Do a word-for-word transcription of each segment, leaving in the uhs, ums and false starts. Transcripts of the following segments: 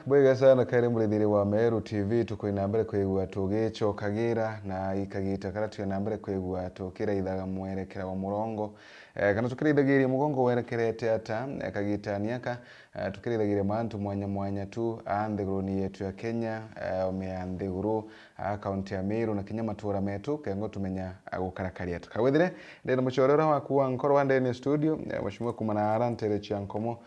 Bwega sana, kairi murithiria wa Meru T V, tukwina mbere kwigua tugicokagira na ikagita karia twina mbere kwigua tukiraithaga mwerekera wa murongo, eh, kana tukiraithagiria mugongo werekerete ata, eh, kagitani aka, eh, tukiraithagiria mantu mwanya mwanya tu a nthiguruni yetu ya Kenya, eh, ome ya nthiguru, a kaunti ya Meru na kinya matura metu, kengo tumenya, eh, gukara kari ata. Kagwithire ndina mucore uria waku wa nkoro wa ndene studio, eh, Mheshimiwa kuma na ara ntere cia Nkomo,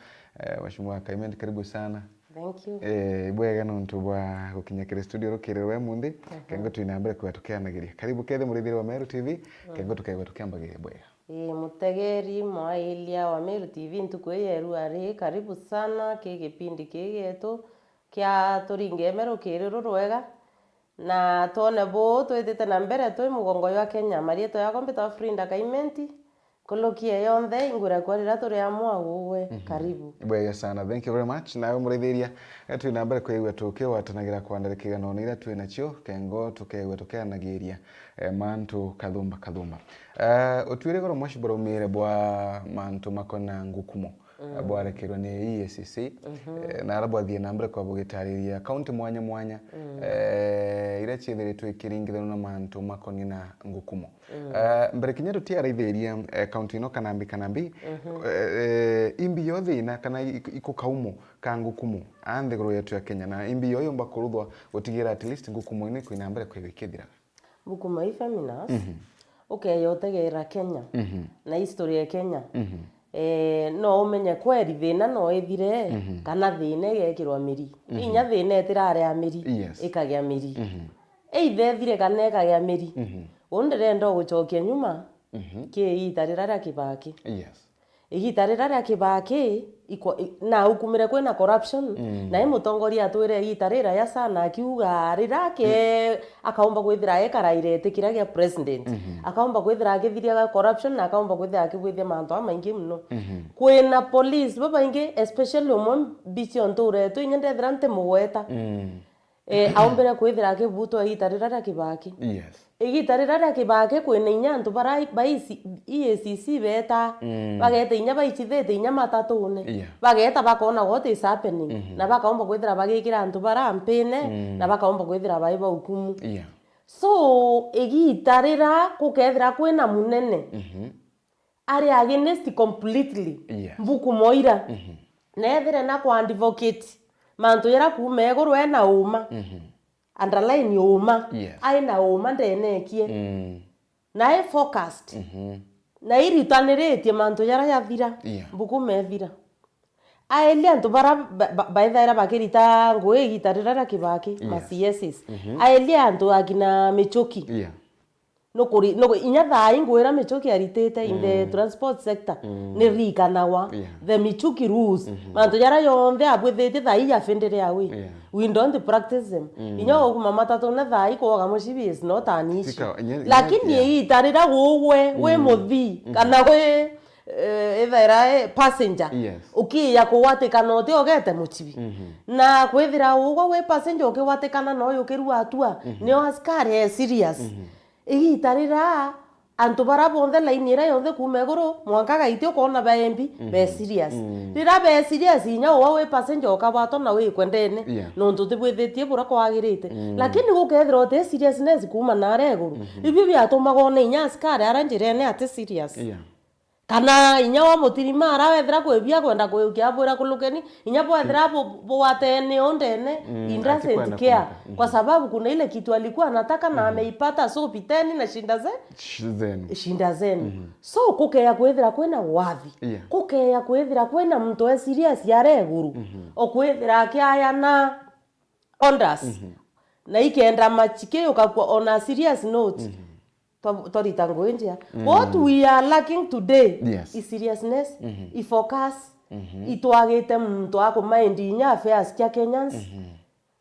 eh, Mheshimiwa Kaimendi, karibu sana. Thank you. Eh, bwega nontu bwa gukinya kiri studio rukiri rwa munthi. Mhm. Kengo twina mbere kwigua tukianagiria. Karibu kethe murithiria wa Meru T V, mm, kengo tukegwa tukiambagiria bwega. Ii, mutegeri mwailia wa Meru T V ntuku ii ya rua ri, karibu sana ki gipindi ki gietu kia turinge meru kiri rurwega. Na twone buu twitite na mbere twi mugongo jwa Kenya. Marietwa jakwa mbitwa Frinda Kaimenti. Nkuruki e yonthe, ingwira kwa riria turi amwe agugwe. Mhm. Karibu. Bwega sana. Thank you very much. Nawe murithiria, eh, twina mbere kwigua tukigwatanagira kwa ndarikigano iria twi nacio, kengo tukegua tukianagiria, eh, mantu kathumba kathumba. Eh, utuire goro mwaci buraumire bwa mantu makona ngukumo, mm, bwarekerwe ni E A C C, mhm, eh, na ara bwathie na mbere kwa bugitariria kaunti mwanya mwanya, mm, eh, iria ciithiritwe ikiringithanua na mantu makoni na ngukumo. Mm. Eh, mbere kinya tutiaraithiria, eh, kaunti ino kanambi kanambi, mhm, eh, eh, imbi yo thina kana ik-, iko kaumo ka ngukumo a nthiguru yetu ya Kenya, na imbi yo yomba kuruthwa gutigira at least ngukumo ino ikwina mbere kwigua ikithira. Mbuku mai Feminas, mhm, ukeya utegeera Kenya, mhm, na history ya Kenya, mhm, eh, no umenye kweri thina no ithire, mhm, kana thina igekirwa miri. Mhm. Inya thina itirarea miri, yes, ikagia miri. Mhm. Either ithire kana ikagia miri. Mhm. Uu ndirenda ugucokia nyuma, mhm, ki iita rira ria Kibaki. Yes. Igiita rira ria Kibaki, ikwa-, i-, na ukumire kwina corruption, mm, na i mutongoria atwire igiita rira ya sana akiuga rira ke, mm, akaumba kwithira ekarairete kiria gia president. Mhm. Akaumba kwithira akithiria corruption na akaumba kwithira akibwithia mantu amaingi muno. Mhm. Kwina police babaingi, especially umwe mbici o nturetu, inya ndethira ntimugweta. Mm. Eh, aumbire kwithira akibutwa igiita rira ria Kibaki. Yes. Igiita rira ria Kibaki kwina inya antu bara ba E A C C beeta, mm, bageeta inya baicithite inya matatune. Yeah. Bageeta bakona what is happening. Mhm. Na bakaumba kwithira bagikira antu bara mpine, mm, na bakaumba kwithira bai ba hukumu. Yeah. So, igiita rira gukethira kwina munene, mhm, ari against completely, yes, mbuku moira. Mhm. Nethire na kwa advocate mantu jara kuuma iguru ena uuma. Mhm. Underline uuma. Yes. Ai na uuma ndenekie. Mm. Na e focused. Mhm. Na iritaniritie mantu jara jathira. Yeah. Mbuku methira. Aelia antu bara ba-, ba-, baithaira bakirita ngui igiita rira ria Kibaki, ma, yes, C S Ss. Mhm. Aelia antu akina Michuki. Yeah. Nukuri-, nuku-, inya thaa ii ngwira Michuki aritite in the, mm, transport sector, mm, ni rikanagwa. Yeah. The Michuki rules. Mhm. Mantu jara yonthe abwithitie thaa ii ya findire awi. Yeah. We don't practice them. Mm. Inya uguma matatune thaa ii kwoga mucibi is not an issue. Tika, inya, inya, lakini yeah, igiita rira gugwe wi, mm, muthii, mhm, kana wi, eh, ithaira, eh, passenger, yes, ukiya kugwatikana uti ugete mucibi. Mhm. Na kwithira ugwe wi passenger ukigwatikana na uyu ukirua atua, mhm, nio askari e serious. Mhm. Igiita rira, antu bara bonthe, laini iria yonthe kuuma iguru mwanka gaiti, ukoona baembi, mhm, be serious. Mm. Rira be serious, inya uwe wi passenger ukabwatwa na wikwe ndene, yeah, nontu utibwithitie buria kwagirite. Mm. Lakini gukethirwa uti seriousness kuuma naria iguru, mhm, ibio biatumaga one inya askari ara njirene ati serious. Yeah. Kana inya wa mutirima ara wethira kwi bia kwenda kuyukia abwira kulukeni, inya bwethira bu-, bugwatene o ndene, mm, he doesn't care. Atikwenda kumpa. Mhm. Kwa sababu kuna ile kitu alikuwa anataka na, mhm, ameipata, so piteni na shinda ze-, sh-, zenu, shinda zenu. Mhm. So, kukeya kwithira kwina wathi. Yeah. Kukeya kwithira kwina muntu e serious aria iguru. Mhm. O kwithira akiayana orders. Mhm. Na ikenda machiki ukakua on a serious note. Mhm. Twa-, twarita ngui njia. Mm. What we are lacking today, yes, is seriousness, mhm, i focus, mhm, itwagite muntu akumind inya affairs cia Kenyans. Mhm.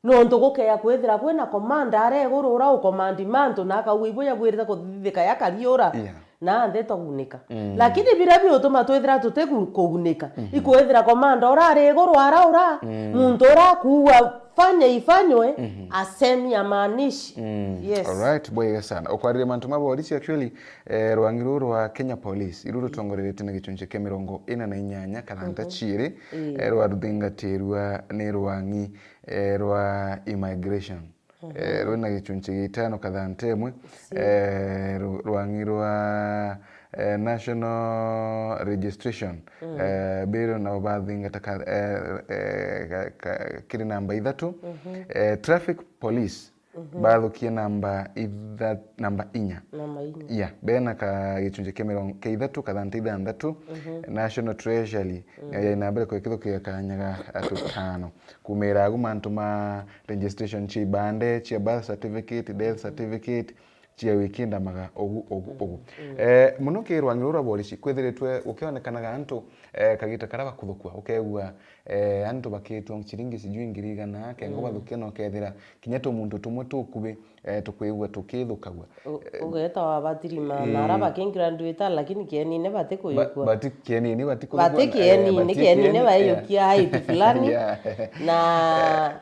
Nontu gukeya kwithira kwina commander aria iguru uria ukomandi mantu na akauga ibuya bwirite kuthithika yakariura. Yeah. na nthi tugunika. Mm. Lakini biria biutuma twithira tuti ku-, kugunika, mhm, ikwithira komanda urari iguru araura, mm, muntu urakuua fanya ifanywe, mhm, asemi amaanishi. Mm. Yes. Alright, bwega sana. Ukwariria mantu ma borisi, actually, eh, rwang'i ruru rwa Kenya Police, iru rutongoreretwe na gicunci kia mirongo ina na inyanya, karanta, mhm, ciiri, ii, eh, rwaruthingatirua ni rwang'i, eh, rwa immigration. Mhm. Eh, rwina gicunci gitano kathanta imwe, si, eh, ru-, rwang'i rwa, eh, national registration. Mm. Eh, biru nao bathingata ka-, eh, eh, ka-, ka-, kiri namba ithatu. Mhm. Eh, traffic police, mhm, bathukie namba itha-, namba inya. Namba inya. Yeah, bena ka gicunci kia mirongo, kia ithatu kathanta ithanthatu. Mhm. National Treasury, mm, nayo ina mbere kwikithukia kanya ga gatutano. Kumira agu mantu ma registration cia ibande, cia birth certificate, death certificate, cia wiki ndamaga ugu, ugu, ugu. Mm. Eh, muno ki rwang'i ruru rwa borisi, kwithiritwe gukionekanaga antu, eh, kagita karia bakuthukua, ukegua, eh, antu bakitwa ciringi sijui ngiri igana, kengo, mm, bathukia na ukethira kinya tumuntu tumwe tukubi, eh, tukwigua tukithukagua. U-, eh, ugeta wabatirima, eh, na ara bakingraduate, lakini kienine bati, ba-, kuyukua. Bati kienine, bati kuthukua, bati kienine, eh, bati kienine, kienine, yeah, baiyukia height fulani. Yeah. Na,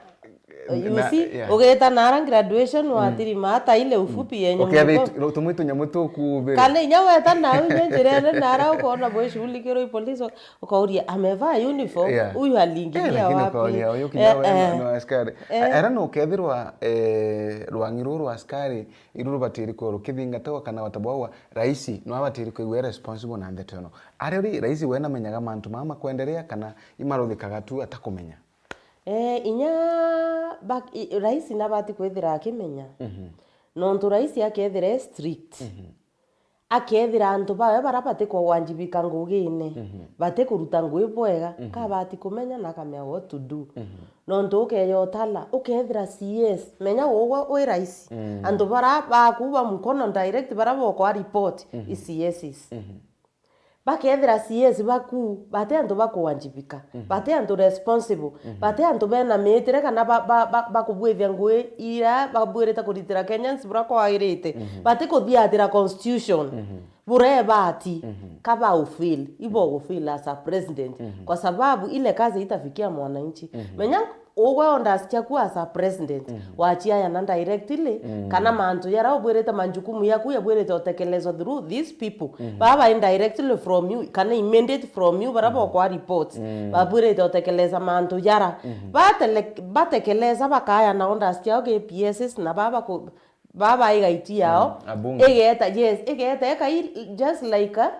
you see, yeah, ugeta nara graduation, mm, watirima hata ile ufupi yenye ukethira mlikuwa tu-, tumwe tunyamu tukubire. Kana inya weta nau inya njirene nara ukona bwishughulikirwo i police, ukauria, "Amevaa uniform? Yeah. Huyu aliingilia wapi?" Eh, lakini ukauria, "Uyu kinya we no askari." Eh. Era no ukethirwa, eh, rwang'i ruru rwa askari, iru rubatiri kwithirwa rukithingatagwa kana watabawa, raisi no abatiri kwigua e responsible na ndeto ino. Ari uri raisi we namenyaga mantu mama makwenderea kana imaruthikaga tu atakumenya? Eh, inya bak-, i-, raisi nabati kwithira akimenya. Mhm. Nontu raisi akethira e strict. Mhm. Akethira antu bawe bara bati kuwanjibika ngugine, mhm, bati kuruta ngui bwega, mhm, kabati kumenya na akamenya what to do. Mhm. Nontu ukeya utala, ukethira C S, menya ugwe wi raisi. Mm. Antu bara baku ba mkono direct bara bokwa report, mhm, i C Ss. Mhm. Bakethira C S baku, bati antu bakuwanjibika, mhm, bati antu responsible, mhm, bati antu bena mitire kana ba-, ba-, ba-, bakubwithia ngui iria babwirite kuritira Kenyans bura kwairite. Mhm. Bati kuthiatira constitution. Mhm. Burebati, mhm, kaba ufeel, ibo ugufeel as a president, mhm, kwa sababu ile kazi itafikia mwananchi. Mhm. Menya ugwe orders ciaku as a president, mhm, waciayana directly, mm, kana mantu yara ubwirite manjukumu yaku yabwirite utekelezwa through these people. Mhm. Baba indirectly from you, kana immediate from you, bara, mhm, bokwa report. Mm. Babwirite utekeleza mantu yara. Mhm. Batele-, batekeleza bakayana orders ciao ki P Ss na baba ku-, baba igaiti yao. Mm, abunge. Igeta, yes, igeta ikai just like a,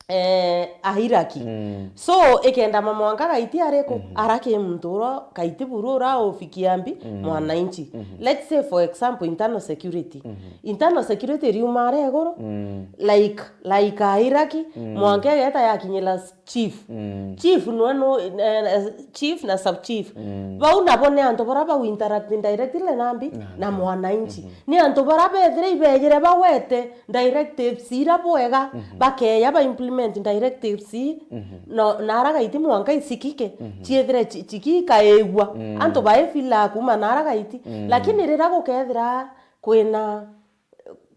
eh, a hierarchy. Mm. So, ikenda mamwanka gaiti ariku, mhm, araki muntu ura gaiti buru ura ufikia mbi, mm, mwananchi. Mhm. Let's say, for example, internal security. Mhm. Internal security riuma aria iguru, mm, like, like a hierarchy, mm, mwanka igeta yakinyira chief. Mm. Chief nwe no, eh, eh, chief na sub chief. Mm. Bau nabo ni antu bara bau interact directly na mbi, na, na mwananchi. Mhm. Ni antu bara bethire ibejire bawete directives ira bwega, mhm, bakeya ba implement directives ii, mhm, no, nara gaiti mwanka isikike, mhm, ciethire chi-, chikikaigua. Mm. Antu baifila kuma nara gaiti. Mm. Lakini rira gukethira kwina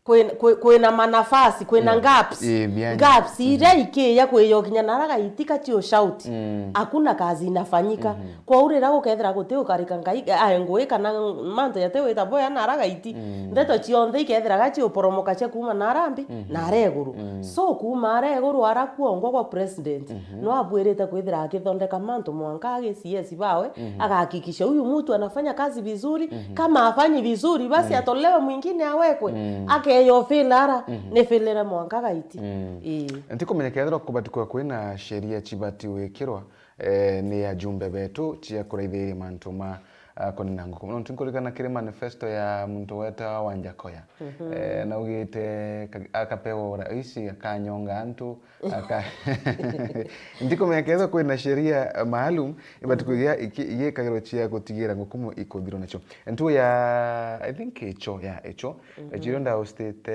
kwina, kwi-, kwina manafasi, kwina, yeah, gaps. Eh, mianya. Gaps, mhm, iria ikiya kwiya ukinya nara gaiti ka cio shout. Mm. Hakuna kazi inafanyika. Mhm. Kwou rira gukethira guti ukarika ngai, ae ngui kana mantu jati wita boya nara gaiti. Mm. Ndeto cionthe ikethiraga ciuporomoka cia kuma nara mbi, mhm, nara iguru. Mm. So kuma ara iguru ara kuongwa kwa president, mhm, no abwirite kwithira akithondeka mantu mwanka agi C S bawe, mhm, agahakikisha huyu mtu anafanya kazi vizuri, mhm, kama afanyi vizuri, basi, mm, atolewe mwingine awekwe. Mm. Akeyo feel ara, mhm, ni feel ira mwanka gaiti. Mm. Ii. Ntikumenya kethirwa kubati kwa kwina sheria cibati gwikirwa, eh, ni ajumbe betu cia kuraithiria mantu ma, ah, kunina nguku. Nontu nkuririkana kiri manifesto ya muntu wetawa Wanjakoya. Mhm. Eh, naugite ka-, akapewa urais, akanyonga antu, aka-, ntikumenya kethirwa kwina sheria maalum ibati kwigia iki-, igikagirwa cia gutigira ngukumu ikuthirwa nacio. Ntu ya, I think icho, ya icho. Mhm. Echiro ndahostite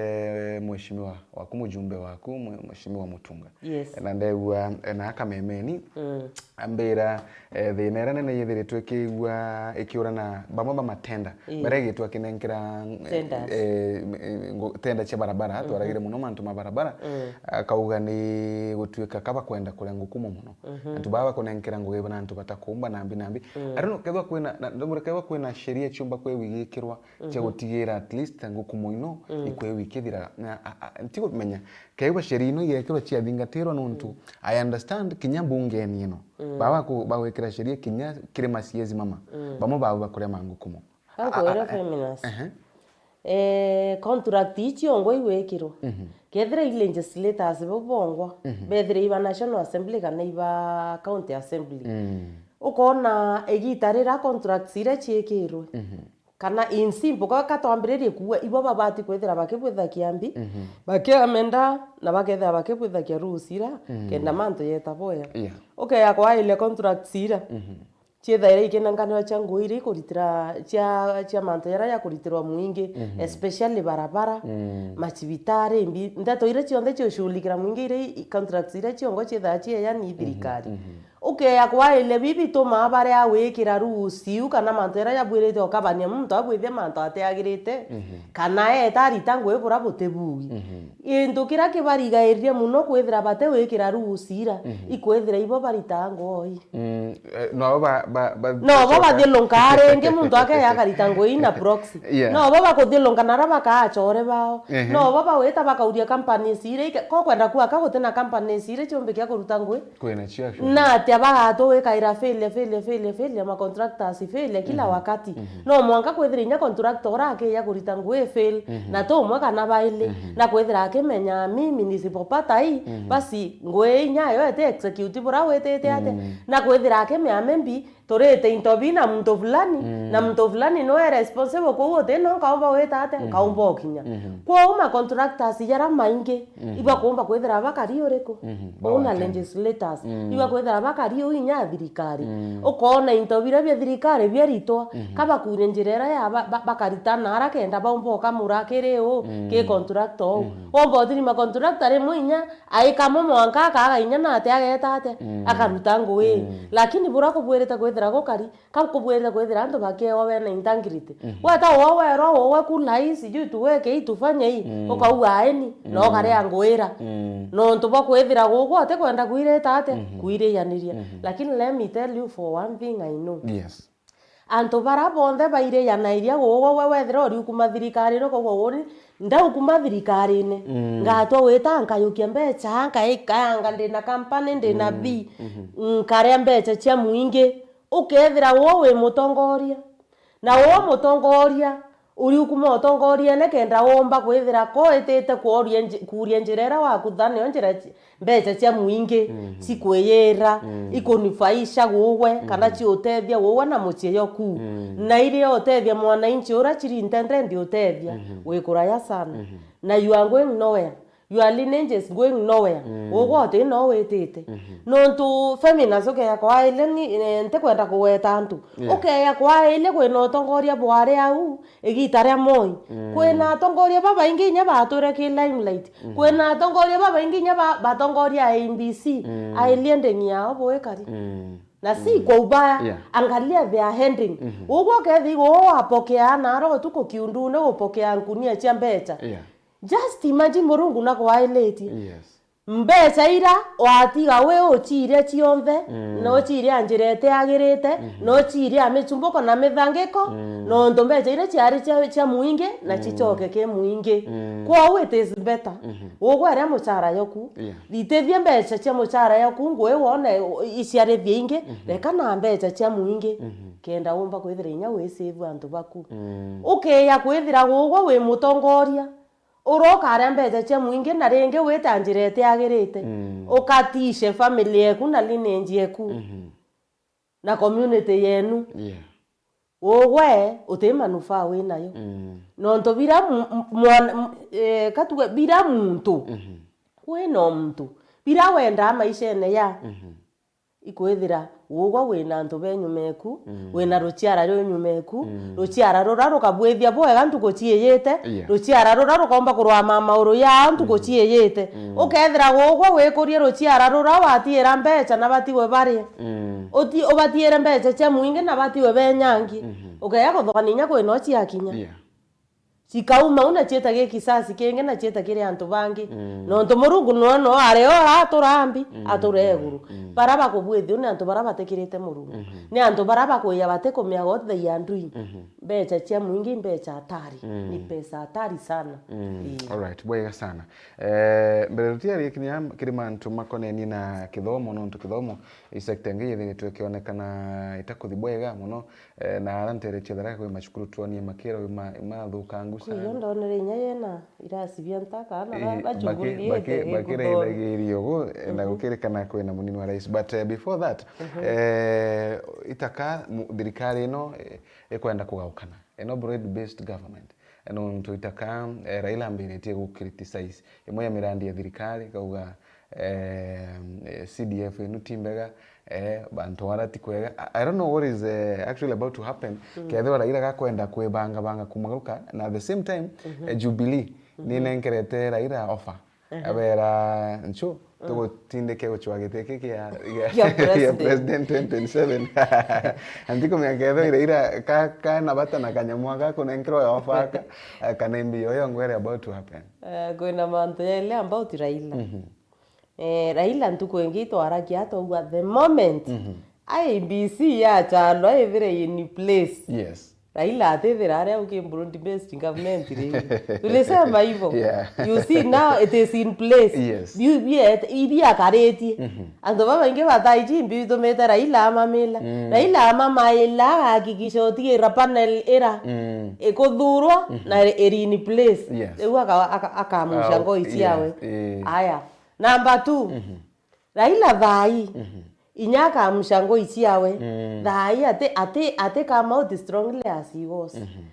mheshimiwa waku, mujumbe waku, mwe-, mheshimiwa Mutunga. Yes. Na ndegua, eh, na akamemeni, mm, ambira, eh, thina iria nene yithiritwe ikigua, kiurana bamwe ba matenda, ii, baria gitwa kinenkera, eh, tenders, eh, m-, eh, ngo-, tender cia barabara, mhm, twaragire muno mantu ma barabara, mm, akauga ni gutuika ka bakwenda kuria ngukumo muno. Mhm. Antu baa bakunenkera ngugi na antu batakumba nambi nambi. Mm. I don't know, kethwa kwina, na, ndamwira kethwa kwina sheria ciumba kwewigikirwa cia, mhm, gutigira at least ngukumo ino, mm, ikwewi ikithira. Na, a, a, ntikumenya, kethwa sheria ino igekirwa ciathingatirwa nontu, mm, I understand kinya mbungeni ino. Mm. Baba ku-, bagwikira sheria kinya kiri ma C S mama. Mm. Bamwe babo bakuria mangukumo. Ankwire, a, a, Feminas. Ehe. Eh, contract ii ciongwa igwikirwa. Mhm. Kethira i legislators bo bongwa, mhm, bethire iba National Assembly kana iba County Assembly. Mm. Ukona igita rira contracts iria ciikirwe. Mhm. Kana in simple, ka, ka twambiririe kuuga, ibo babati kwithira bakibwitha kiambi, mhm, bakiamenda, na bakethira bakibwitha kia rules ira, mhm, kenda mantu yeta boya. Yeah. Ukeya kwailia contracts ira. Mhm. Ciithaira ikinenkanirwa cia ngugi iria ikuritira, cia, cia mantu jaria jakuritirwa mwingi, mhm, especially barabara, mm, macibitari, imbi-, ndeto iria cionthe ciushughulikira mwingi, iria i-, contracts iria ciongo ciithaa cieya ni, mhm, thirikari. Mhm. Ukeya kwailia bibi tumaa baria gwikira rules iu kana mantu jaria jabwirite ukabania muntu abwithie mantu atiagirite, mhm, kana eeta arita ngugi bura butibugi. Mhm. Gintu kiria kibarigairirie muno kwithira bate gwikira rules ira, mhm, ikwithira ibo baritaga ngoi. Mm, eh, no ba, ba, ba, no bo bathiulunkaa ringi muntu akeya akarita ngui na proxy. Yeah. No bo bakuthiulunka nara bakaa achore bao. Ehe. No bo bagwita bakauria companies iria ike-, ko kwenda kuaka guti na companies iria ciumbikia kuruta ngui. Kwina cio actually. Na atia bagatwikaira failure, failure, failure, failure, ma contractors failure kila, mhm, wakati. Mhm. No mwanka kwithira inya contractor ura akiya kurita ngui fail, mhm, na ti umwe kana baili, mhm, na kwithira akimenya mimi nisipopata hii, mhm, basi ngui inya yo ete execute bura witite ate. Mm. Na kwithira akimenya maybe turite into bi na muntu fulani, mm, na muntu fulani noe responsible, kwou uti no nkaumba wita ate, mhm, nkaumba ukinya. Mhm. Kwou ma contractors jara maingi, mhm, ibakumba kwithira bakari uriku? Mhm. Uu na legislators, mm, ibakwithira bakari uu inya thirikari. Mm. Ukoona into biria bia thirikari biaritwa, mhm, kabakuria njira iria ya ba-, ba-, bakarita nara kenda baumba ukamura kiri uu, mm, ki contractor uu. Mhm. Womba uthiri ma contractor rimwe inya aikamo mwanka akaga inya nate ageta ate, mm, akaruta ngui. Mm. Lakini bura kubwirite kwithira gukari, ka kubwirite kwithira antu bakiewa bena integrity. Mhm. Weta uwe werwa uwe kula hii, sijui tuweke hii, tufanye hii, mm, ukauga aeni, na, mm, ukaria ngwira. Mm. Nontu bwa kwithira gugwa utikwenda kwirita ate, mhm, kwirianiria. Mhm. Lakini let me tell you for one thing I know. Yes. Antu bara bonthe bairianairia gugwa, we wethira uri ukuma thirikarine, ukauga uni, ndaukuma thirikarine, mm, ngatwa wita nkayukia mbecha, nkaikayanga ndina company, ndina, mm, bi, mhm, nkaria mbecha cia mwingi. Ukethira wo wi mutongoria, na wo mutongoria uri ukuma utongoriene kenda womba kwithira ko itite kuoria nji-, kuuria njira iria wakuthania njira ci-, mbecha cia mwingi, mhm, cikwiyira, mhm, ikunufaisha gugwe, kana, mhm, ciutethia gugwe na mucii yoku. Mhm. Na iria utethia mwananchi uria chiri intended utethia, mhm, wi kuraya sana. Mhm. Na you are going nowhere. Your lineage is going nowhere. Mm. Ugwe uti no witite. Mhm. Nontu Feminas ukeya kwaile ni, eh, ntikwenda kugweta antu. Yeah. Ukeya kwaile kwina utongoria bwari au, igita ria Moi. Mm. Kwina atongoria babaingi inya batwire ki limelight. Mhm. Kwina atongoria babaingi inya ba-, batongoria A M B C. Mm. Ailie nding yao bwikari. Mm. Na si, mm, kwa ubaya, yeah, angalia their handling. Mhm. Ugwe ukethigwa uu wapokea naro utuku kiundune gupokea nkunia cia mbecha. Yeah. Just imagine Murungu nakwailitie. Yes. Mbecha ira watiga wi uchiria cionthe, mm, na uchiria njira itiagirite, mhm, na uchiria michumbuko na mithangiko, mm, nontu mbecha ira ciari cia, cia mwingi na, mm, chichoke ki mwingi. Mm. Kwou it is better. Mhm. Ugwe aria muchara yoku. Yeah. Ritithia mbecha cia muchara yoku ngui wone iciarithie ingi, mhm, reka na mbecha cia mwingi, mhm, kenda umba kwithira inya wi save antu baku. Mm. Ukeya kwithira ugwe wi mutongoria, uroka aria mbecha cia mwingi na ringi wita njira itiagirite, mm, ukatiishe family yeku na lineage yeku, mhm, na community yenu. Yeah. Ugwe uti manufaa wi nayo. Mm. Nontu bira mu-, mu-, mwana, mu-, eh, katuge bira muntu, mhm, wina o muntu, bira wendaa maishene ya, mhm, ikwithira Ugwa wina antu be nyuma eku, mm, wina ruciara rwi nyuma eku, mm, ruciara rura rukabwithia bwega ntuku ciiyite, yeah, ruciara rura rukomba kurwama mauru yao ntuku, mm, ciiyite. Mm. Ukethira gugwa wikurie ruciara rura watiira mbeca na batiwe barie. Mm. Uti-, ubatiire mbeca cia mwingi na batiwe benyangi. Mhm. Ukeya kuthokania inya kwina uciakinya. Yeah. Cikauma u na ciita gi kisasi kingi na ciita kiri antu bangi. Mm. Nontu Murungu nwe no ari o aturambi, mm, ature iguru. Mm. Bara bakubwithia u ni antu bara batikirite Murungu. Mhm. Ni antu bara bakwija batikumea what they are doing. Mhm. Mbeca cia mwingi, mbeca hatari. Mm. Ni pesa hatari sana. Mm. Ii. Alright, bwega sana. Eh, mbere tutiarikinya kiri mantu makonenie na kithomo, nontu kithomo i sector ingi yithiritwe ikionekana itakuthi bwega mono. Eh, na ara nteretie Tharaka kwi macukuru twonie makira ma, mathukangu sana. Kwi yo ndonere inya yena irasi bia ntaka, na ba-, eh, bachunguririete baki-, baki-, bakiraithagiria ugu, eh, na, mhm, gukirikana kwina munini wa rais. But, eh, before that, mhm, eh, itaka mu-, thirikari ino, eh, ikwenda kugaukana. Ino broad based government. Eh, nontu itaka, eh, Raila ambiritie gu criticize imwe ya mirandi ya thirikari, kauga, eh, eh, C D F inu ti mbega, eh, bantu bara ti kwega. I, I don't know what is, eh, actually about to happen. Mm. Kethirwa Raila gakwenda kwibangabanga kumaruka, na at the same time, mhm, eh, Jubilee, mhm, ninenkerete Raila offer. Ehe. Abera, "Nchu, mm, tugutindike gucwa giti giki gia, gia, gia president, president twenty twenty-seven." Antikumenya kethirwa Raila ka, kana bata na kanyamu aka kunenkerwa offer aka, eh, kana imbi yo yo ngwere about to happen. Eh, kwina mantu yaili about Raila. Mhm. Eh, Raila ntuku ingi itwaragia atwaua the moment, mhm, I E B C yachalwa ithire in place. Yes. Raila atithira aria uki broad based government ringi. Tulisema hivyo. Yeah. You see now it is in place. Yes. Biu bie-, ibiakaritie. Mhm. Antu babaingi bathaiji mbi bitumite Raila amamila. Mm. Raila amamaila agahakikisha utigira panel ira, mm, ikuthurwa, mhm, na iri in place. Yes. Riu aka-, aka-, akamusha, ah, ngoi, yeah, ciawe. Eh. Aya. Number two, mhm, Raila thaai, mhm, inya akamusha ngoi ciawe, mm, thaai ati, ati, ati come out strongly as he was. Mhm.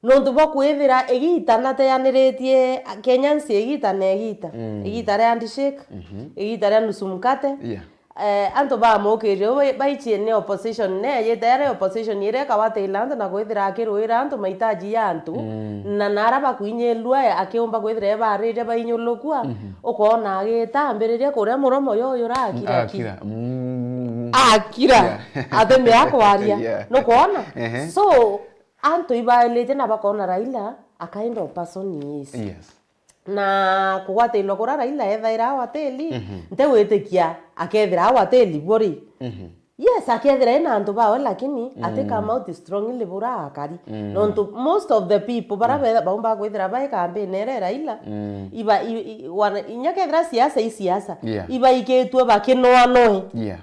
Nontu bwa kwithira igita nateaniritie Kenyans igita na igita. Mm. Igita ria handshake, mhm, igita ria nusu mkate. Yeah. Eh, antu bamukirire u bai-, baichie ni opposition, ne yite ari opposition iria ikawatira antu na kwithira akirwira antu mahitaji ya antu, mm, na nara bakwinyirua akiumba kwithira ebariria bainyulukua, mhm, ukoona agita ambiriria kuria muromo yo uyu urakira ki? Akira. Mm. Akira. Yeah. Atemea kwaria. Yeah. Nukwona? Ehe. So, antu ibaelite na bakona Raila a kind of person he is. Yes. Na kugwatairwa kuria Raila ethaira awateli, mhm, ntigwitikia akethira awateli buri. Mhm. Yes, akethira ena antu bawe, lakini ati, mm, come out strongly bura akari. Mm. Nontu most of the people bara, mm, be-, baumba kwithira bai campaign ere Raila, mm, iba-, i-, i-, wana-, inya kethira siasa i siasa, yeah, ibaikitue bakinoanoe. Yeah.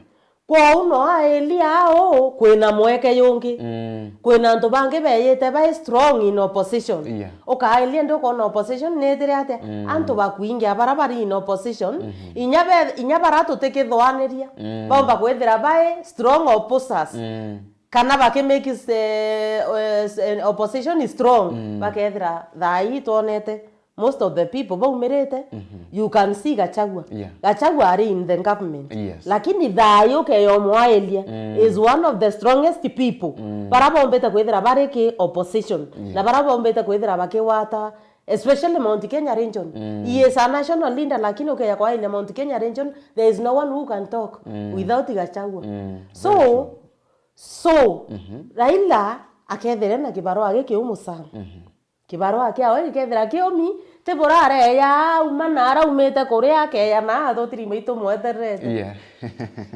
Kwou no aelia au, kwina mweke yungi. Mm. Kwina antu bangi beyite bai strong in opposition. Yeah. Ukaelia ndi ukona opposition nitire atia? Mm. Antu bakwingi abara bari in opposition, mhm, inya be-, inya bara tutikithwaniria, mm, baumba kwithira bai strong opposers. Mm. Kana bakimake se-, eh, se-, opposition strong, mm, bakethira thaai twonete most of the people baumirite, mhm, you can see Gachagua. Yeah. Gachagua ari in the government. Yes. Lakini thaai ukeya umwaelia, mm, is one of the strongest people. Mm. Bara bombite kwithira bari ki opposition. Yeah. Na bara bombite kwithira bakiwata, especially Mount Kenya region. Mm. He is a national leader, lakini ukeya kwaelia Mount Kenya region, there is no one who can talk, mm, without Gachagua. Mm. So, very true. So, mhm, Raila akethire na kibarua gikiumu sana. Mhm. Kibarua kiawe gikethira kiumi, ti burareya auma na araumite kuria akeya na athutirima itumwetererete. Yeah.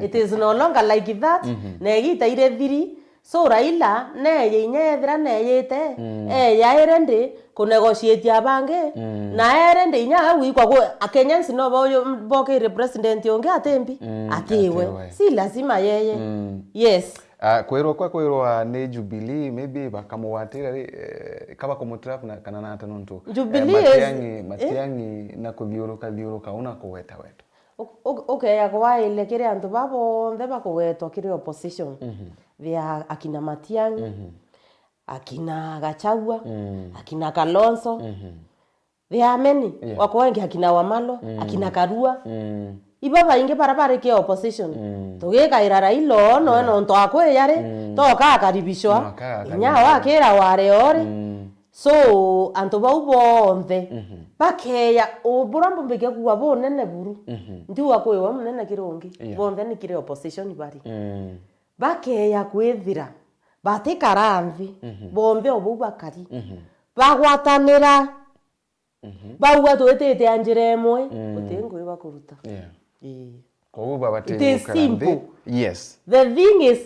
It is no longer like that. Mhm. Na igita iri thiri. So Raila, neye inya ethira neyite, mm, eya ere ndi kunegotiate abangi, mm, na ere ndi inya agwikwa ku-, a Kenyans no bo-, bokire president ungi atimbi, mm, atiwe. Atiwe. Si lazima yeye. Mm. Yes. Ah, kwirwa kwa kwirwa ni Jubilee, maybe bakamugwatira ri, eh, kaba kumutrap na kana nata nontu, eh, Jubilee is, Matiang'i, eh? Matiang'i na kuthiuruka thiuruka una kugweta wetwa. U-, u-, ukeya kwaile kiri antu ba bonthe bakugwetwa kiri opposition. Mhm. There are akina Matiang'i, mhm, akina Gachagua, mm, akina Kalonzo. Mhm. There are many. Yeah. Wako wengi, akina Wamalwa, mm, akina Karua. Mm. Iba baingi bara bari ki opposition. Mm. Tugikaira Raila oo, noe, mm, nontu akwiya ri, mm, toka akaribishwa. No, aka-, inya akaribishwa. Wakira ware oo ri. Mm. So, antu bau bonthe, mhm, bakeya, u-, bura mbumbikia kuuga bunene buru. Mhm. Ndiuga kwiwe munene kiri ungi. Yeah. Bonthe ni kiri opposition bari. Mm. Bakeya kwithira batikara nthi, mhm, bonthe o bau bakari. Mhm. Bagwatanira. Mhm. Bauga twitite a njira imwe, mm, guti ngugi bakuruta. Yeah. Ii. Koguo babati. It is gukara nthi. Simple. Yes. The thing is,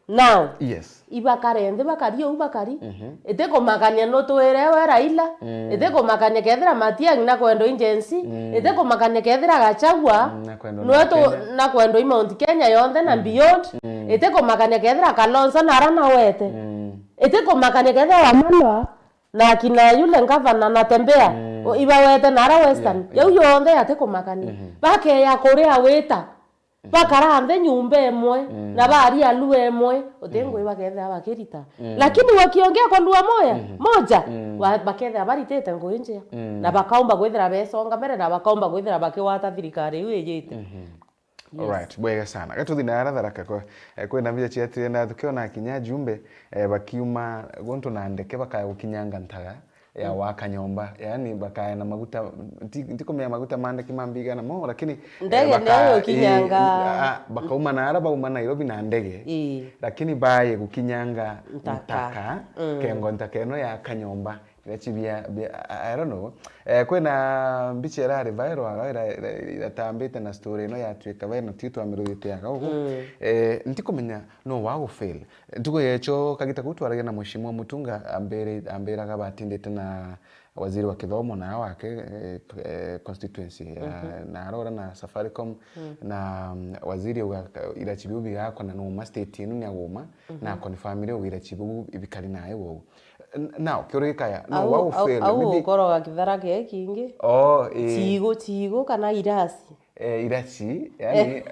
now, yes, ibakare nthi bakari ou bakari. Mhm. Itikumakania nutwire we Raila. Mm. Itikumakania kethira Matiang'i nakwendwa i Gen Z. Mm. Itikumakania kethira Gachagua, mm, nakwendwa nwe na tu-, Kenya, nakwendwa i Mount Kenya yonthe na, mm, beyond. Mm. Itikumakania kethira Kalonzo nara nawete. Mm. Itikumakania kethira Wamalwa na akina yule ngavana na Tembea, mm, o, ibawete nara Western. Yeah, yeah. Yau yonthe yatikumakania. Mhm. Bakeya kuria wita. Mhm. Bakara nthi nyumba imwe, mm, na baria lua imwe, uti, mm, ngugi bakethira bakirita. Mm. Lakini wakiongea kwa lua moya, mhm, moja, mm, wa-, bakethira baritite ngugi njia. Mm. Na bakaumba kwithira besonga mbere, na bakaumba kwithira bakigwata thirikari iu ijite. Mhm. Yes. Alright, bwega sana. Gatuthi na ara Tharaka kwa, eh, kwina mbia ciatire na tukiona kinya jumbe, eh, bakiuma guntu na ndeke bakaya gukinyanga ntaga ya, mm, waka nyomba. Yani bakaya na maguta, nti-, ntikumenya maguta ma ndeke mambigana mo, lakini, eh, ndege baka-, nayo kinyanga. Eh, ah, bakauma na ara bauma Nairobi na ndege. Ii. Lakini baye gukinyanga ntaka. Ntaka, mm, kengo ntaka eno ya kanyomba. Irachi bia, bia, I, I don't know. Eh, kwina mbicha irari viral aga ira-, ira-, iratambite na story ino yatuika viral, na tiu twamirugite aga ugu. Mm. Eh, ntikumenya no wa gufail. Ntuku yecho kagita kuu twaragia na Mheshimiwa Mutunga, ambere-, ambiraga batindite na waziri wa kithomo na wake, eh, eh, constituency ya, mhm, na arora na Safaricom, mm, na, mm, waziri uga, irachi biu bigakwa na numa state inu ni aguma, mhm, na confirmire uga irachi biu ibikari nayo ugu. N-, now, kiuria gikaya, no, au, wa au, fail, au maybe gukoroga kithara kia kingi. Oh, eh. Chigo, chigo kana irasi. Eh, irasi, yani,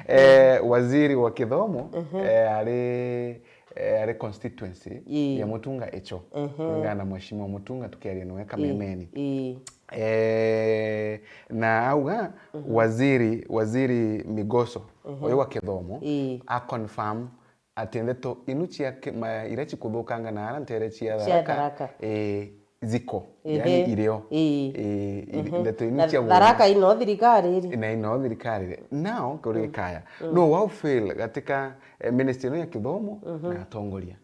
eh, waziri wa kithomo, mhm, eh, ari, eh, ari constituency, ii, ya Mutunga icho. Mhm. Kulingana na Mheshimiwa Mutunga tukiaria nawe kamemeni. Ii. Eh, na auga, mhm, waziri, waziri Migoso, mhm, uyu wa kithomo, ii, a confirm ati ndeto inu cia ki-, ma-, iria cikuthukanga na ara ntere cia, cia Tharaka, Tharaka, eh, ziko, ehe, yani irio. Ii. Eh, i-, mhm, ndeto inu na cia Tharaka ino thirikari ri. Na ino thirikari ri. Now, kiuria, mm, gikaya. Mm. No wa fail katika, eh, ministry ino ya kithomo, mhm, na atongoria?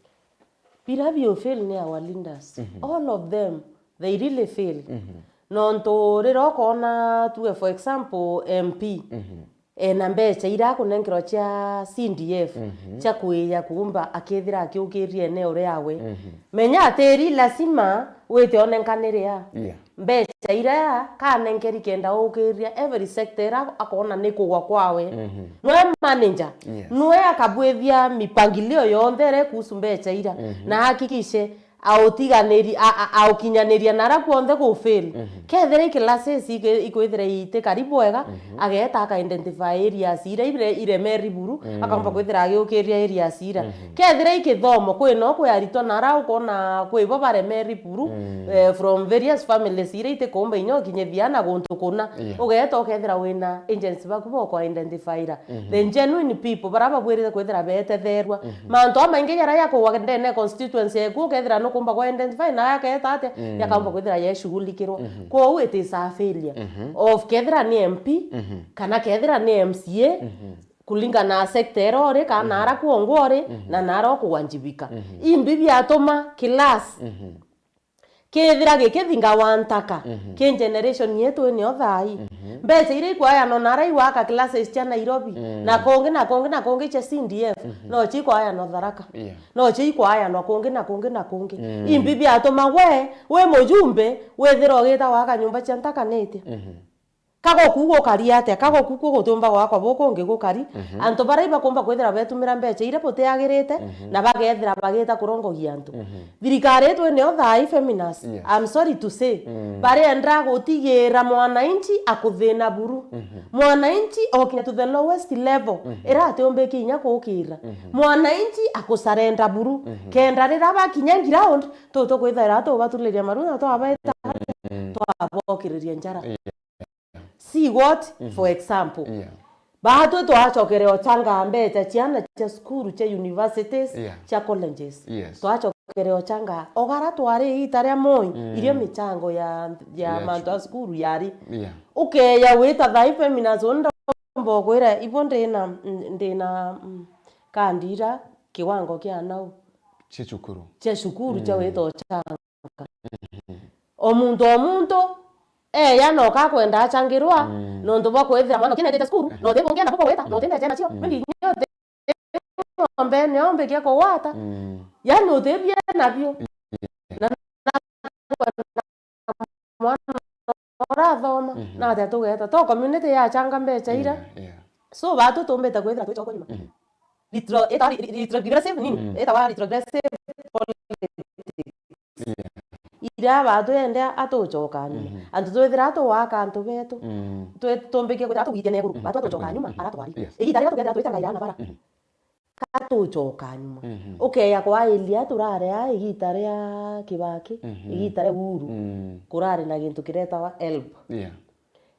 Bila bio fail ni our leaders. Mhm. All of them, they really fail. Mhm. Nontu riria ukona, tuge for example, M P, mhm, ena mbecha iria akunenkerwa cia C D F, mhm, cia kwija kuumba akethira akiukiria eneo riawe. Mhm. Menya atiri lazima wite onenkanire a. Yeah. Mbecha iria kanenkeri kenda ukiria every sector iria akona ni kugwa kwawe. Mhm. Nwe manager, yes, nwe akabwithia mipangilio yonthe iria kuhusu mbecha iria. Mhm. Na ahakikishe autiganiri-, a-, a-, aukinyaniria nara kuonthe ku fail. Mhm. Kethira i classes iki-, ikwithira iti karibu wega, mhm, ageta aka identify areas iria ire-, iremeri buru, mm, akomba kwithira agiukiria areas ira. Mhm. Kethira i kithomo, kwi no kwi aritwa nara ukona kwi bo baremeri buru, mm, eh, from various families iria itikumba inya ukinyithia na guntu kuna. Yeah. Ugeta ukethira wina agency baku boko identify ra. Mhm. The genuine people, bara babwirite kwithira betetherwa. Mhm. Mantu amaingi jaria jakugwa ndene constituency eku, ukethira nukumba kwa identify, na yaketa atia, mm, yakaumba kwithira yeshughulikirwa. Mhm. Kwou it is a failure, mhm, of kethira ni M P, mhm, kana kethira ni M C A, mhm, kulingana na sector ira uri, kana, mhm, nara kwongwa uri, mhm, na nara ukuwanjibika. Mhm. Imbi biatuma class, mhm, kethira gikithinga wa ntaka, mhm, ki generation yetu inio thai. Mhm. Mbecha iria ikwayanwa nara iwaka classes cia Nairobi, mm, na kongi, na kongi, na kongi cia C D F, mhm, no cio ikwayanwa Tharaka. Yeah. No cio ikwayanwa kongi, na kongi, na kongi. Mm. Imbi biatuma we, wi mujumbe, withira ugita waka nyumba cia ntaka nitia? Mhm. Kagoku gukari atia? Kagoku ku gutiumba gwakwa bukungi gukari. Mhm. Antu baria ibakumba kwithira betumira mbecha iria butiagirite, mhm, na bagethira bagita kurongogia antu. Mhm. Thirikari yetu inio thai feminist, yes, I'm sorry to say, mm, barienda gutigira mwananchi akuthina buru. Mhm. Mwananchi okinya to the lowest level, mhm, iria atiumbiki inya kukira. Mhm. Mwananchi akusarenda buru. Mhm. Kenda riria bakinya ground, tu tukwithira tubatuliria maru na twabeta, mm, twabokiriria njara. Yeah. See what? For example, Yeah. Baatwi twacokere ochangaa mbecha ciana cia cukuru, cia universities, Yeah. cia colleges. Yes. Twacokere ochangaa. Ogara twari iita ria Moi, Mm. irio michango ya, ya Yeah, mantu a cukuru yari. Yeah. Ukeya wita thai Feminas, uuni ndomba ukwira, ibo ndina, ndina, mm, kandira kiwango kia nau. Cia cukuru. Cia cukuru, cia Mm. wita ochanga. O muntu o muntu, eya no kakwenda achangirwa, Mm. nontu bwa kwithira mwana ukinetete cukuru, Ehe. no utibungia nabo bwita, no Mm. utindeche nacio. Mm. Maybe inya uti ng'ombe nio mbikia kugwata. Mm. Yani utibie nabio. Na mwana urathoma, Mhm. na atia tugeta. To community yachanga mbecha ira. Yeah, yeah. So, baatwi tumbite kwithira twi choko nyuma. Mhm. Retro-, itawa re-, re-, retrogressive nini? Mm. Itawa retrogressive politics. Yeah. Iria baatwi ende atuchoka nyuma. Mhm. Antu twithira tuwaka antu betu. Mm. Twi-, tumbikie kwithira tugwikene iguru. Mhm. Baatwi atuchoka Mhm. nyuma, Mhm. ara twari. Yes. Igita riria tukethira twitaga ira na bara. Mhm. Ka tuchoka nyuma. Mhm. Ukeya kwa Elia turare a igita ria Kibaki, Mhm. igita ria Uhuru. Mm. Kurari na gintu kiretawa helb. Yeah.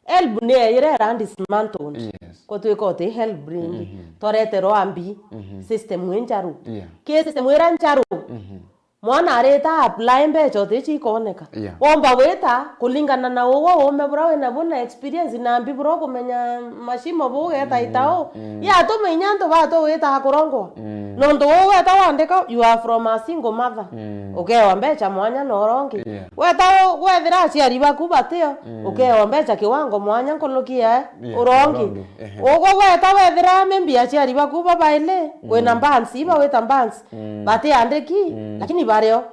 Helb ni eyire era dismantled. Yes. Ko twika uti helb ringi. Mhm. Twareterwa mbi. Mhm. System i njaru. Yeah. Ki system ira njaru. Mhm. Mwana arita apply mbecha uti cikoneka. Yeah. Womba wita kulingana na uwe uume bura wina bu na experience na mbi bura ukumenya mashimo bu ugeta Mm, itau. Mm. Yatuma inya antu batu wita kurongwa. Mm. Nontu uu weta wandika, you are from a single mother. Mm. Ukewa mbecha mwanya na urongi. Yeah. Weta u-, wethira aciari baku batio, Mm. ukewa mbecha kiwango mwanya nkuruki ya Yeah, urongi. Urongi. Ehe. Ugu weta wethira maybe aciari baku babaili, kwina Mm. bands, iba wita bands, Mm. batiandiki, Mm. lakini bario.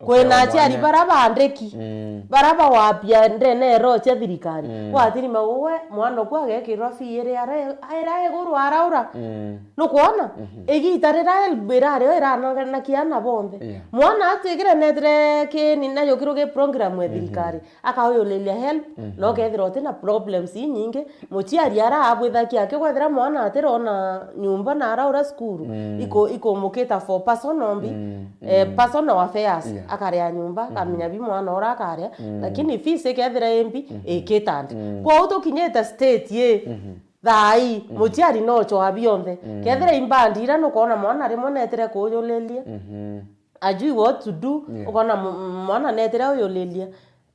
Kwina Ukewa aciari mwanya. bara baandiki, Mm. bara bawapia ndene ero cia thirikari. Mm. Wathirima uwe, mwana oku agekirwa fee iria are-, ira iguru araura. Mm. Nukwona? Mhm. Igita rira helb irario iranagana kiana bonthe. Yeah. Mwana atigire netire kini na yukirwo gi program ya Mhm. thirikari. Akauyuliria help, Mhm. na ukethira uti na problems inyingi, muciari ara abwithakia aki kwethira mwana atirona nyumba na araura cukuru, Mm. iku-, ikumukita for personal mbi, Mm, eh, mm. personal affairs, Yeah. akaria nyumba, Mhm. akamenya bi mwana ura akaria, Mm. lakini fees ikethira i mbi, Mm-hmm. ikitandi. Mm. Kwou tukinyite state i, Mhm. thaa ii, Mm. muciari no choa bionthe. Mm. Kethira imbandi ira nukwona mwana rimwe netire kuyuliria. Mhm. Ajui what to do, Yeah. ukona mu-, mwana netire uyuliria.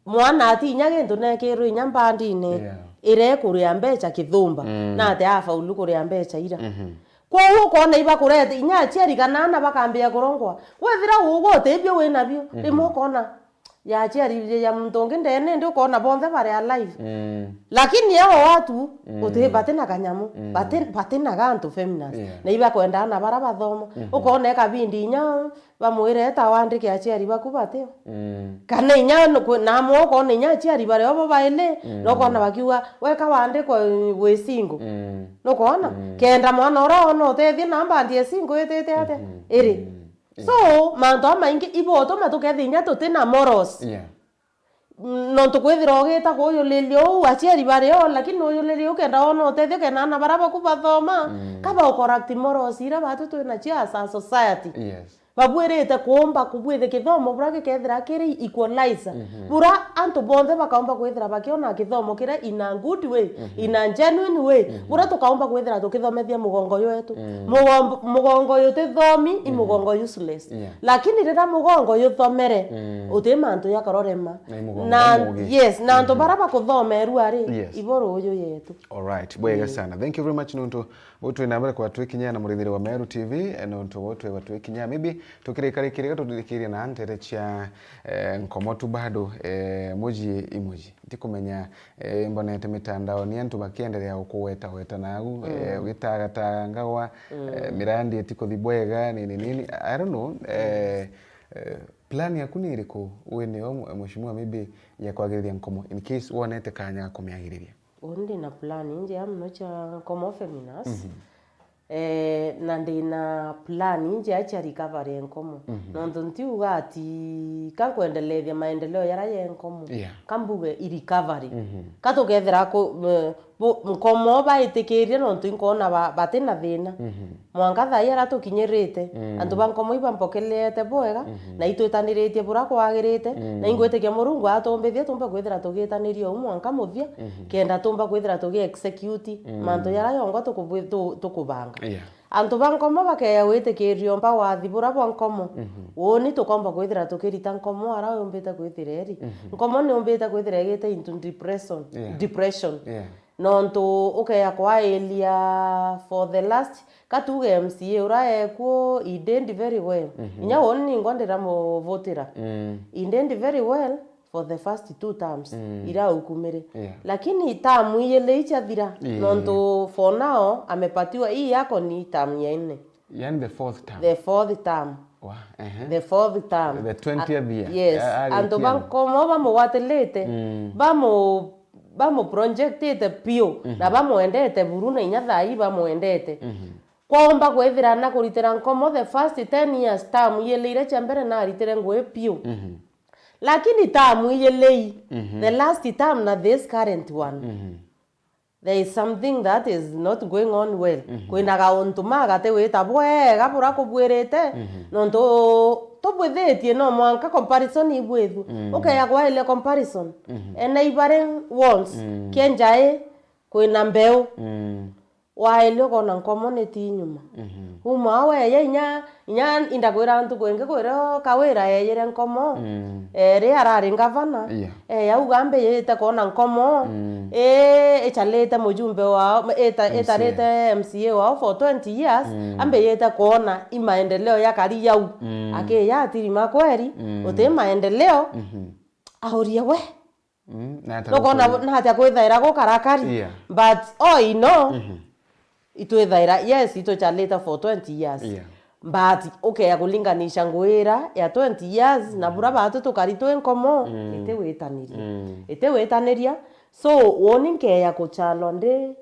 Mwana ati inya gintu nekirwe inya mbandine, Yeah. ire kuria mbecha kithumba, Mm. na ati afaulu kuria mbecha ira. Mhm. Kwou ukona iba kurete, inya aciari kana ana bakambia kurongwa. Wethira ugu utibio wina bio, Mhm. rimwe ukona ya aciari ya muntu ungi ndene, ndi ukona bonthe bari alive. Mm. Lakini ao watu, Mm. uti, bati na kanyamu, Mm. bati, bati na gantu feminist. Yeah. Na iba kwenda ana bara bathoma. Mhm. Ukona ekabindi inya bamwire, "Eta wandike aciari baku batio." Mm. Kana inya nu-, kwi-, namwe ukona inya aciari bario bo baili, Mm. nokona bakiuga, "Weka wandikwa wi single." Mm. Nukona? Mm. Kenda mwana ura ona utethie na mbandi e single itite atia? Mhm. Iri. Mm. So, mantu amaingi ibotuma tukethia inya tuti na morals. Yeah. Nontu kwithira ugita kuyuliria uu aciari bario, lakini nuyuliria ukenda wona utethio kenda ana bara baku bathoma, Mm. kaba ucorrupt morals ira batu twina cio as a society. Yes. Babwirite kuumba kubwithia kithomo bura gikethira kiri equalizer. Mhm. Bura antu bonthe bakaumba kwithira bakiona kithomo kiria in a good way, Mhm. in a genuine way. Mhm. Bura tukaumba kwithira tukithomethia mugongo ywetu. Mm. Mugom-, mugongo yutithomi, i Mhm. mugongo useless. Yeah. Lakini riria mugongo yuthomere, Mm. uti mantu ya karorema. Na i mugongo Na, mugi. yes, na antu Mhm. bara bakuthomerua ri, Yes. ibo ruuju yetu. Alright, bwega Mm. sana. Thank you very much nontu buu twi na mbere kwa twikinyia na murithiri wa Meru T V, eh, nontu buu twi gwa twikinyia. Maybe tukirikarikirika tuthikirie na ntere cia, eh, nkomo tu bado, eh, muji imuji. Ndikumenya Eh, mbonete mitandaoni antu bakiendelea gukuwetaweta nagu, Mm. eh, ugitagataga ngagwa, Mm. eh, mirandi itikuthi bwega, nini, nini. I don't know, eh, eh, plan yaku ni iriku winio, mheshimiwa, maybe ya kwagiriria nkomo, in case wonete kanya ga kumiagiriria? Uni ndina plan injega muno cia nkomo feminist. Mhm. Eh, na ndina plan injea cia recovery ya nkomo. Mhm. Nontu ntiuga ati ka nkwendelethia maendeleo yara ya nkomo. Yeah. Ka mbuge i recovery. Mhm. Ka tukethira ku-, eh, Nkomo baitikirie nontu inkwona ba-, bati na thina. Mhm. Mwanka thaa ii aria tukinyirite, mm, antu ba Nkomo ibampokeleete bwega, mhm, na itwitaniritie buria kwagirite, mm, na ingwitikia Murungu atumbithie tumbe kwithira tugitaniria uu mwanka muthia, mhm, kenda tumba kwithira tugi execute, mm, mantu jaria jongwa tukubwi-, tu-, tukubanga. Yeah. Antu ba Nkomo bakeeja gwitikiria umba wathi buria bwa Nkomo. Mhm. Uuni tukomba kwithira tukirita Nkomo aria yumbite kwithira iri. Mhm. Nkomo niumbite kwithira igite into depression, yeah, depression. Yeah. Nontu ukeeja kwailia for the last, ka tuuge M C A uria ekuo, he did very well. Mhm. Inya uuni ningwa ndiramuvutira. Mm. He did very well for the first two terms, mm, iria aukumire. Yeah. Lakini term ijili ichathira, yeah, nontu for now amepatiwa, hii yako ni term ya nne. Yani the fourth term. The fourth term. Wa, ehe. The fourth term. The twentieth year. Ah, yes. Ya, ari antu ba Nkomo bamugwatilite, mm, bamu-, bamuprojectite piu, mhm, na bamwendete buru, na inya thaa ii bamwendete. Mhm. Kwaumba kwithira na kuritira Nkomo the first ten years, term ijili iria cia mbere naritire ngui piu. Mhm. Lakini term ijili, mhm, the last term na this current one, mhm, there is something that is not going on well. Mhm. Kwina gauntu ma gati wita bwega buria kubwirite, mhm, nontu tubwithitie no mwanka comparison ibwithue. Mm. Ukeeja kwailia comparison. Mhm. A neighboring walls, mm, kia njai, kwina mbeu. Mm. Waelia ukoona Nkomo ni ti nyuma. Mhm. Uma au eeja inya, inya indakwira ntuku ingi kwira kawira eejire Nkomo, mm, eri arari ngavana, yeah, eeja auga, ambijite kwona Nkomo, mm, i-, icharite mujumbe wao, ita-, M C A, itarite M C A wao for twenty years, mm, ambijite kwona i maendeleo jakari jau. Mm. Akija atirima kweri, mm, uti maendeleo, mhm, auria we, Mm, na ata nukona gukuri- natia kwithaira gukarakari? Yeah. But all in all, mhm, itwithaira, yes, ituchalite for twenty years. Yeah. But ukeya kulinganisha nguira ya twenty years na, mm, bura batu tukari twi Nkomo, mm, itiwitaniria. Mm. Itiwitaniria. So, woni nkeya kuchalwa ndi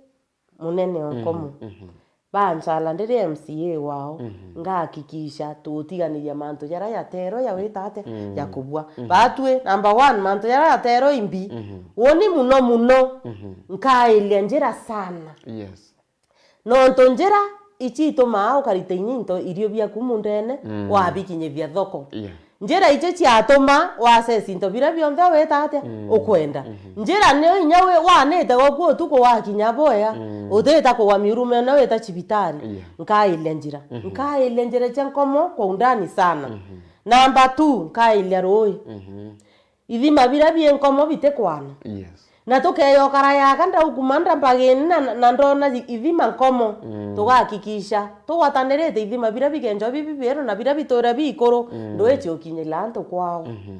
munene o Nkomo. Mhm, mhm. Banchala ndiri M C A wao, mhm, ngahakikisha tutiganiria mantu jaria jaterwe jawita atia, mm, jakubua. Mhm. Batwi, number one, mantu jaria jaterwe imbi, mhm, woni muno muno, mhm, nkailia njira sana. Yes. Nontu njira ici itumaa ukarita inya into irio biaku mundene, mm, wabikinyithia thoko. Yeah. Njira icio ciatuma waccess into biria bionthe wita atia, mm, ukwenda. Mhm. Njira niyo inya wi-, wanite goku utuku wakinya bwega, mm, utita kugwa miurumene wita cibitari. Yeah. Nkailia njira. Mhm. Nkailia njira cia Nkomo kwa undani sana. Mhm. Number two, nkailia rui. Mhm. Ithima biria bi Nkomo bitikwana. Yes. Na tukeya ukara yaka ndaukuma ndambagini na, na ndona i-, ithima Nkomo. Mm. Tugakikisha tugwatanirite ithima biria bigenjwa bibi bieru na biria biture biikuru, mm, ndwiji ukinyira antu kwao. Mhm.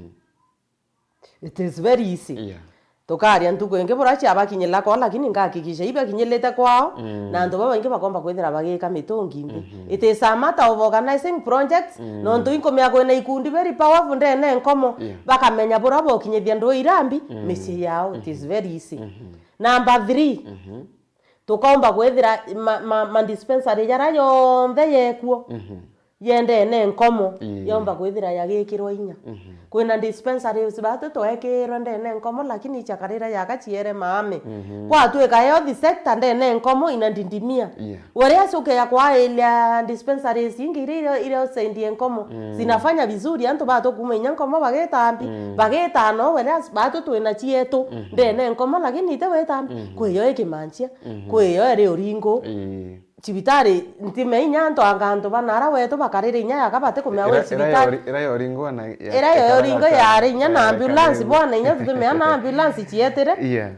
It is very easy. Yeah. Tukaria ntuku ingi bura ciabakinyira kwao, lakini ngakikisha ibakinyirite kwao, mm, na antu babaingi bakomba kwithira bagika mitungi ingi. Mhm. It is a matter of organizing projects, mm, nontu inkumenya kwina ikundi very powerful ndene Nkomo, yeah, bakamenya bura bokinyithia ndui irambi, mm, micii yao. It is, mhm, very easy. Mhm. Number three, mhm, tukaumba kwithira ma, ma, ma dispensary jaria jonthe yekuo, mhm, yendene Nkomo, ii, yomba kwithira yagikirwa inya. Mhm. Kwina dispensaries batu twekirwe ndene Nkomo, lakini ichakarira yaka ciere maame. Mhm. Kwatwika health sector ndene Nkomo inadidimia. Yeah. Whereas ukeya kwailia dispensaries ingi iria, iria, iria usaidie Nkomo, mm, zinafanya vizuri, antu batu kuma inya Nkomo bagita mbi, mm, bagita no, whereas batu twina cietu, mhm, ndene Nkomo, lakini ite wita mbi. Mhm. Kwiyo ikimanchia, mhm, kwiyo iri uringo. Ii. Cibitari, ntimenya inya antu anga antu bana ara wetu bakarire inya yaka batikumenya gwi cibitari. Ira yo ri-, ira yo ringo na ya-, ira yo ringo yari inya na ambulance, bwana, inya tutimenya na ambulance cietire. Yeah.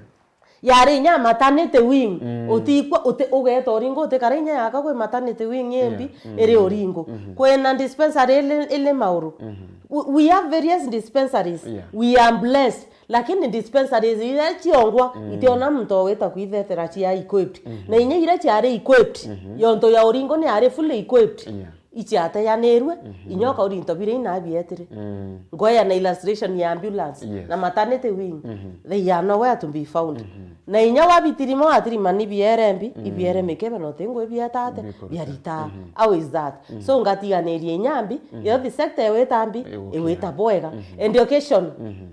Yari inya maternity wing. Mm. Utikwa, uti-, ugeta uringo utikara inya yaka gwi maternity wing imbi, yeah, mm, iri uringo. Mm-hmm. Kwina dispensary ili, ili Mauru. Mm-hmm. We, we have various dispensaries. Yeah. We are blessed. Lakini dispensaries iria ciongwa, mm, itiona muntu owita kwithetera cia equipped. Mhm. Na inya iria ciari equipped, mhm, yontu ya uringo ni ari fully equipped. Yeah. Iciateyanirwe, mhm, inya ukauri into biria inabietire. Mm. Ngoya na illustration ya ambulance, yes, na maternity wing, mhm, they are nowhere to be found. Mhm. Na inya wabitirima, watirima ni biere mbi, mm, ibiere mikebe, no tingwe bieta ate, bikuruta, biarita. Mhm. How is that? Mhm. So ngatiganirie inya mbi, mhm, health sector iwita mbi, iwita bwega. Mhm. Education. Mhm.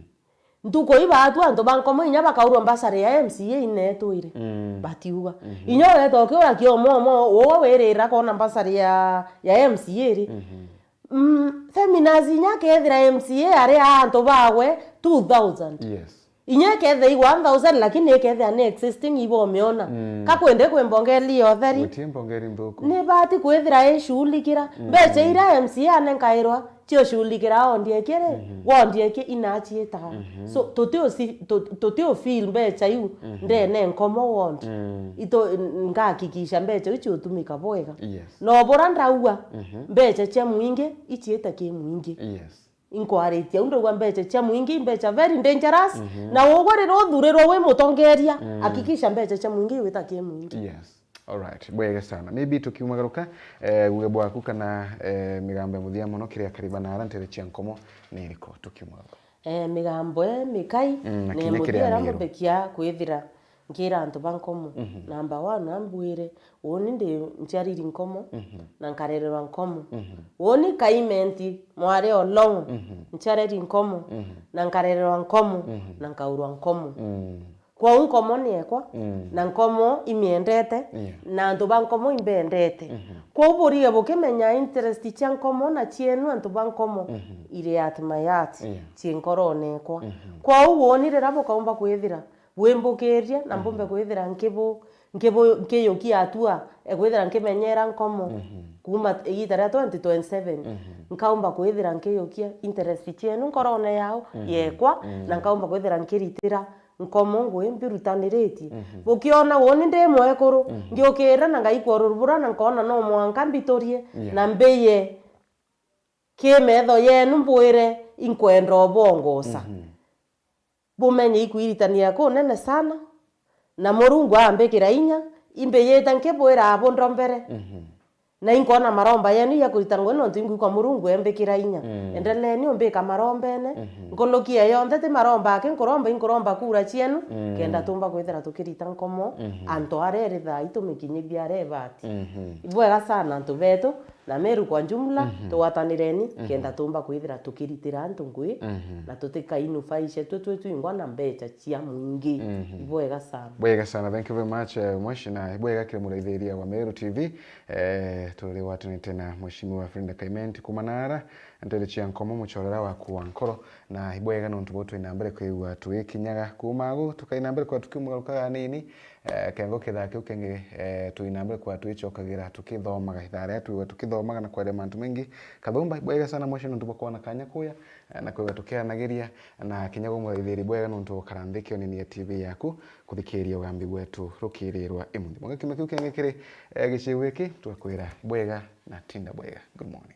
Ntuku ii baatu antu ba Nkomo inya bakaurwa mbasari ya M C A inetwire. Mm. Batiuga. Mhm. Inya ugeeta ukiura kiomomo, uwe wirira kwona mbasari ya, ya M C A ri. Mhm. Mm, feminist inya akethira M C A ari a antu bagwe two thousand. Yes. Inya ikethia i one thousand, lakini ikethia ni existing ibo umiona. Mm. Kakwende kwi mbongeli ya utheri. Gutie mbongeli nthuku. Ni bati kwithira ishuhulikira. Mm. Mbecha iria M C A anenkairwa, cio shuhulikira wondi ekiri, mhm, wondi eki inachiitaga. Mhm. So, tuti usi-, tu-, tuti ufeel mbecha iu, mhm, ndene Nkomo wondi. Mm. Ito, n-, ngahakikisha mbecha iu ciutumika bwega. Yes. No bura ndaua, mhm, mbecha cia mwingi, ichiita ki mwingi. Yes. Inkwaritie au ndauga mbecha cia mwingi, mbecha very dangerous, mhm, na ugwe riria uthurirwa wi mutongeria, mm, hakikisha mbecha cia mwingi iwita ki mwingi. Yes. Alright, bwega sana. Maybe tukiumagaruka, eh, uge bwaku kana, eh, migambo ya muthia mono kiri akari ba naara ntere cia Nkomo ni iriku tukiumagaruka? Eh, migambo e mikai, mm, na ni kinya kiri muthia iria Amiru. Mbekia kwithira nkira antu ba Nkomo. Mhm. Number one, ambwire, uuni ndi nciariri Nkomo, mhm, na nkarererwa Nkomo. Mhm. Uuni Kaimenti, mwari o Long'o, mhm, nciareri Nkomo, mhm, na nkarererwa Nkomo, mhm, na nkaurwa Nkomo. Mm. Kwou Nkomo ni ekwa, mm, na Nkomo imiendete, yeah, na antu ba Nkomo imbendete. Mhm. Kwou burige bukimenya interest cia Nkomo na cienu antu ba Nkomo, mhm, iri at my heart, yeah, ci nkorone ekwa. Mhm. Kwou uuni riria bukaumba kwithira bwimbukiria na, mhm, mbumbe kwithira nkibu-, nkibu-, nkiyukia hatua, e kwithira nkimenyera Nkomo, mhm, kuuma igiita ria twenty twenty-seven, mhm, nkaumba kwithira nkiyukia interest cienu nkorone yao, mhm, yekwa, mhm, na nkaumba kwithira nkiritira Nkomo ngui mbirutaniritie. Mhm. Bukiona uuni ndi mwekuru, mhm, ngiukira na ngaikua ururu bura na nkoona no mwanka mbiturie, yeah, na mbiye ki metho yenu mbwire inkwenda ubongoca. Mhm. Bumenye ikwiritania kunene sana, na Murungu ambikira inya, imbiyite nkibwira abundombere. Mhm. Na inkwona maromba yenu ya kurita ngugi nontu ingwikwa Murungu embikira inya. Mm. Endeleeni umbika marombene, mhm, nkuruki e yonthe ti maromba aki nkuromba, inkuromba kura cienu, mm, kenda tumba kwithira tukirita Nkomo, mhm, antu aria iri thaa ii tumikinyithia aria ibati. Mhm. Ibwega sana antu betu, na Meru kwa jumla, mhm, tugwatanireni, mhm, kenda tumba kwithira tukiritira antu ngui, mhm, na tutikainufaice twe twe twingwa na mbecha cia mwingi. Mhm. Ibwega sana. Bwega sana, thank you very much, eh, Mweshi, na bwega kiri muraithiria wa Meru T V. Eh, turi gwatanite na Mheshimiwa Frida Kaimenti kuuma naara ntere cia Nkomo, muchorera waku wa nkoro, na ibwega nontu bwo twina mbere kwigua twikinyaga kuuma agu, tukaina mbere kwa tukiumugarukaga anini, eh, kengo kithaa kiu kingi, eh, twina mbere kwa twichokagira tukithomaga ithaa riria twigua tukithomaga na kwaria mantu maingi. Kathumba, ibwega sana Mweshi nontu bwa kwana kanya kuya, eh, na kwigua tukiaranagiria, na kinya gumuraithiria bwega nontu bwa gukara nthi kionini ya T V yaku, kuthikiria ugambi bwetu rukirirwa imunthi. Mwanka kiumia kiu kingi kiri, eh, gicigo giki, twakwira bwega na tinda bwega. Good morning.